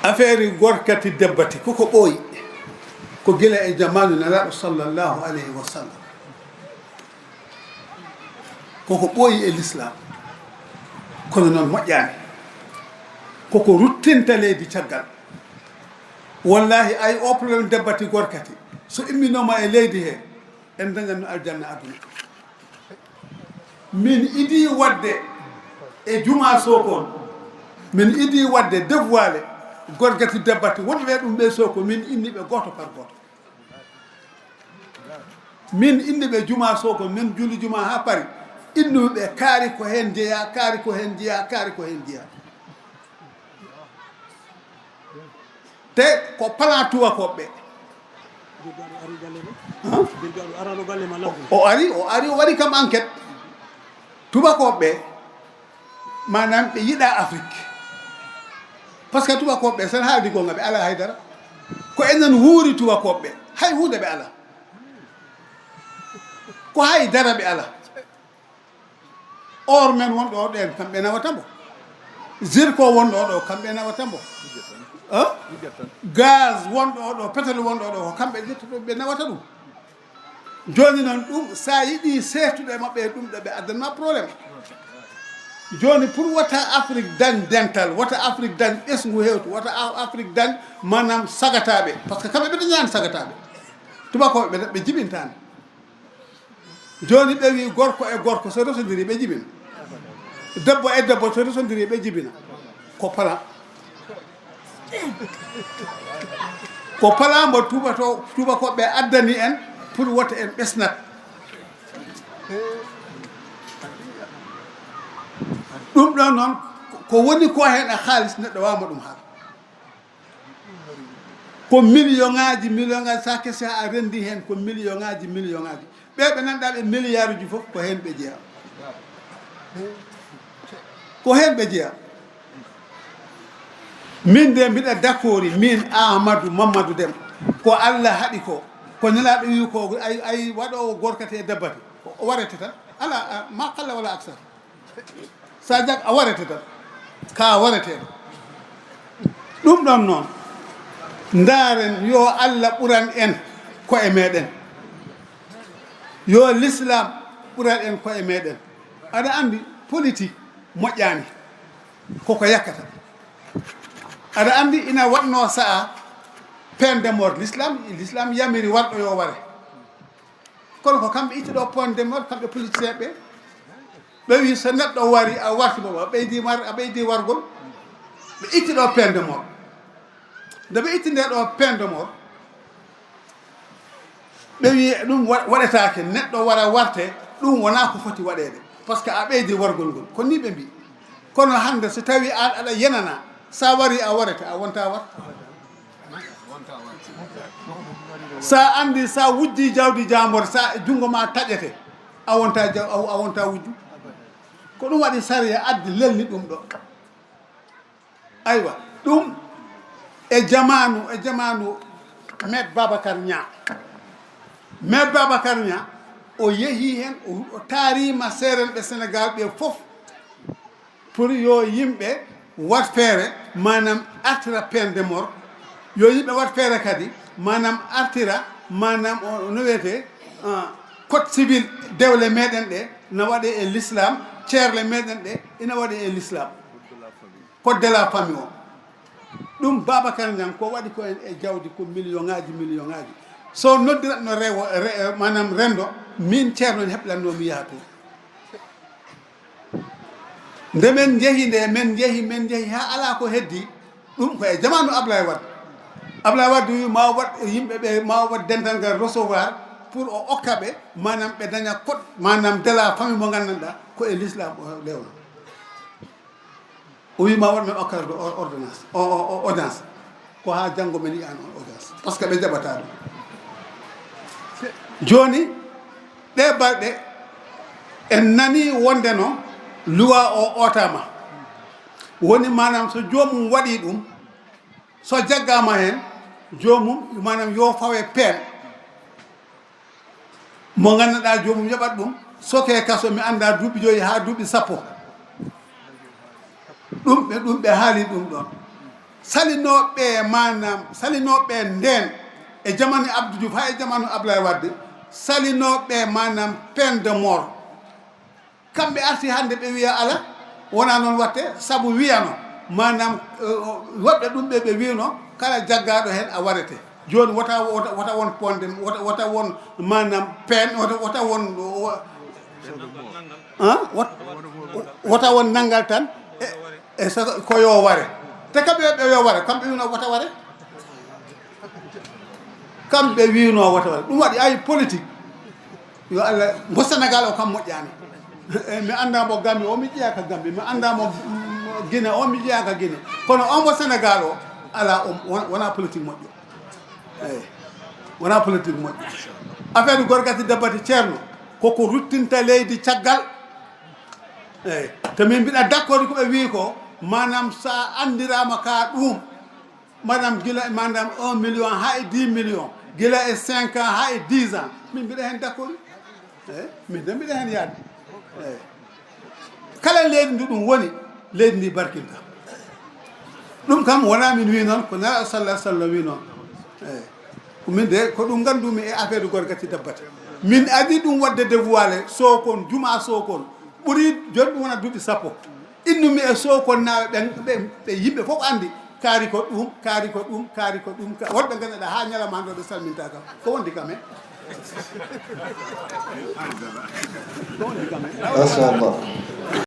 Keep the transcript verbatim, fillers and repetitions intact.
Afeeri gorkati debbati koko ɓooyi, ko gila e jamaanu Nelaaɗo sallallahu alayhi wa sallam. Koko ɓooyi e lislaam, kono noon moƴƴaani. Koko ruttinta leydi caggal. Wallahi, ay o problème debbati gorkati, so imminooma e leydi he, en dañatno aljanna aduna. Min idii waɗde e Jumaa Sokon, min idii waɗde dévoilé gorgati debbati, wonɓe ɗum ɓe Sokon, min inni ɓe gooto par gooto. Min inni ɓe Jumaa Sokon, min juli Jumaa haa Paris, innumi ɓe kaari ko heen jeyaa, kaari ko heen jeyaa, kaari ko heen jeyaa. Te ko plan tubakooɓe ɓe. Huh? O ari, o ari, o waɗi kam enquête. Tubakooɓe ɓe, maanaam ɓe yiɗaa Afrique. Parce que tubakooɓe ɓe, sen haaldi goonga, ɓe alaa hay dara. Ko enen wuuri tubakooɓe ɓe, hay huunde ɓe alaa. Ko hay dara ɓe alaa. Or men wonɗo o ɗen, kamɓe nawata mbo. Zircon wonɗo o ɗo, kamɓe nawata mbo. Hein? Gaz wonɗo o ɗo, pétrole wonɗo o ɗo, ko kamɓe ƴettoto, ɓe nawata ɗum. Jooni noon ɗum, sa yiɗi seetude e maɓɓe e ɗum ɗo, ɓe addan ma problème. Jooni pour wota Afrique dañ dental, wota Afrique dañ ɓesngu hewtu, wota A-, Afrique dañ maanaam sagataaɓe. Parce que kamɓe ɓe dañaani sagataaɓe. Tubakooɓe ɓe, ɓe jibintaani. Jooni ɓe wi gorko e gorko so resondiri ɓe jibina. Debbo e debbo so resondiri ɓe jibina. Ko plan. Ko plan mbo tubato-, tubakooɓe addani en pour wota en ɓesnat. Ɗum ɗon noon ko woni ko heen e haalis neɗɗo waawma ɗum haal. Ko million ŋaaji, million ŋaaji, sa kesi a renndi heen ko million ŋaaji, million ŋaaji. Ɓe ɓe nanɗa ɓe milliard uji fof ko heen ɓe jeyaa. Ko heen ɓe jeyaa. Min de mbiɗa d'accord, min Amadou Mamadou Dem, ko Allah haɗi ko, ko Nelaaɗo wi ko ay, ay waɗoowo gorkate e dabbate, o warete tan. Ala, a, ma qalla wala aksar. Sa jag a warete tan, ka wareteɗo. Ɗum ɗon noon, ndaaren yo Allah ɓuran en koye meɗen. Yo l'islam ɓuran en koye meɗen. Aɗa anndi politique moƴƴaani, koko yakkata. Aɗa anndi ina waɗno sa'a peine de mort, l'islam, l'islam yamiri warɗo yo ware. Kono ko kamɓe itti ɗo peine de mort, kamɓe politicien ɓe. Ɓe wi so neɗɗo wari, a warti mo, a ɓeydi mar-, a ɓeydi wargol. Ɓe itti ɗo peine de mort. Nde ɓe itti nde ɗo peine de mort, ɓe wi ɗum wa-, waɗetaake, neɗɗo wara warte, ɗum wonaa ko foti waɗeede. Parce que a ɓeydi wargol ngol. Ko ni ɓe mbi. Kono hannde so tawi an aɗa yenana, sa wari a warete, a wonta war. Sa anndi sa wujji jawdi jambore, sa junngo ma taƴete, a wonta jaw-, a, a wonta wujju. Ko ɗum waɗi sariya addi lelni ɗum ɗo. Aywa, ɗum e jamaanu, e jamaanu Maître Babacar Niang. Maître Babacar Niang, o yehi heen, o, o taarima seerenɓe Sénégal ɓe fof. Pour yo yimɓe wat feere, maanaam artira peine de mort, yo yimɓe wat feere kadi, maanaam artira, maanaam o, no wiyetee, ah, code civil dewle meɗen ɗe, na waɗe e l'islam, ceerle meɗen ɗe, ina waɗe e l'islam. Code de la famille o. Ɗum Babacar Niang ko waɗi ko en e jawdi ko million ŋaaji, million ŋaaji. So noddiratno rewo, re-, maanaam renndo, min ceerno ne heɓlanno mi yaha toon. Nde men njehi nde, men njehi, men njehi haa alaa ko heddi, ɗum ko e jamaanu Ablaye Wade. Ablaye Wade wi ma waɗ yimɓe ɓe, ma waɗ dental ngal recevoir pour o okka ɓe, maanaam ɓe daña code, maanaam de la famille mo nganndanɗaa ko e l'islam o lewna. O wi ma waɗ men okkar ɗo or-, ordonnance, o, o, o, audience. Ko haa janngo men yi'an on audience. Parce que ɓe jaɓataa ɗum. Jooni, ɗee balɗe, en nanii wonde no luwa o ootaama. Woni maanaam so joomum waɗii ɗum, so jaggaama heen, joomum maanaam yo fawe peine. Mo nganndanɗaa joomum yoɓat ɗum, soke kaso, mi anndaa duuɓi joyi haa duuɓi sappo. Ɗum ɓe, ɗum ɓe haali ɗum ɗoon. Salinooɓe, maanaam, salinooɓe ndeen e jamanu Abdou Diouf, haa e jamanu Ablaye Wade, salinooɓe, maanaam, peine de mort. Kamɓe arti hannde ɓe wiya ala, wonaa noon waɗte, sabu wiyano, maanaam, eh, woɓɓe ɗum ɓe, ɓe wiyno, kala jaggaaɗo heen a warete. Jooni wota, wota, wota won ponde, wota, wota won, maanaam, peine, wota, wota won, wo-, ah, wot-, wota won nanngal tan, e, e so ko yo ware. Te kamɓe ɓe yo ware, kamɓe wino wota ware. Kamɓe wino wota ware. Ɗum waɗi ay politique. Yo Allah, mbo Sénégal o kam moƴƴaani. E, mi anndaa mo Gambie o, mi jeyaa ka Gambie. Mi anndaa mo, mm, Guinée o, mi jeyaa ka Guinée. Kono on mbo Sénégal o, alaa, o, won-, wonaa politique moƴƴo. Eyi. Wonaa politique moƴƴo. Affaire Gorgati Dabbati Ceerno, koko ruttinta leydi caggal. Eyi. Te min mbiɗa d'accord ko ɓe wii ko, maanaam, so a anndiraama ka ɗum, maanaam, gila, maanaam, un million haa e dix millions, gila e cinq ans haa e dix ans, min mbiɗa heen d'accord. Eyi, min de mbiɗa heen yaade. Eyi. Kala leydi ndi ɗum woni, leydi ndi barkinta. Ɗum kam wonaa min wii noon, ko Nelaaɗo sallallahu alaihi wasallam wii noon. Eyi. Ko min de, ko ɗum nganndumi e affaire Gorgati Dabbati. Min adii ɗum waɗde dévoilé Sokone, Jumaa Sokone. Ɓuri jooni ɗum wona duuɓi sappo. Innumi e Sokonnaaɓe ɓen, ɓe, ɓe yimɓe fof anndi. Kaari ko ɗum, kaari ko ɗum, kaari ko ɗum. Ka-, wonɓe ngannduɗaa haa ñalawma hannde o ɓe salminta kam. Ko wondi kam en? Ko wondi kam en? Machallah.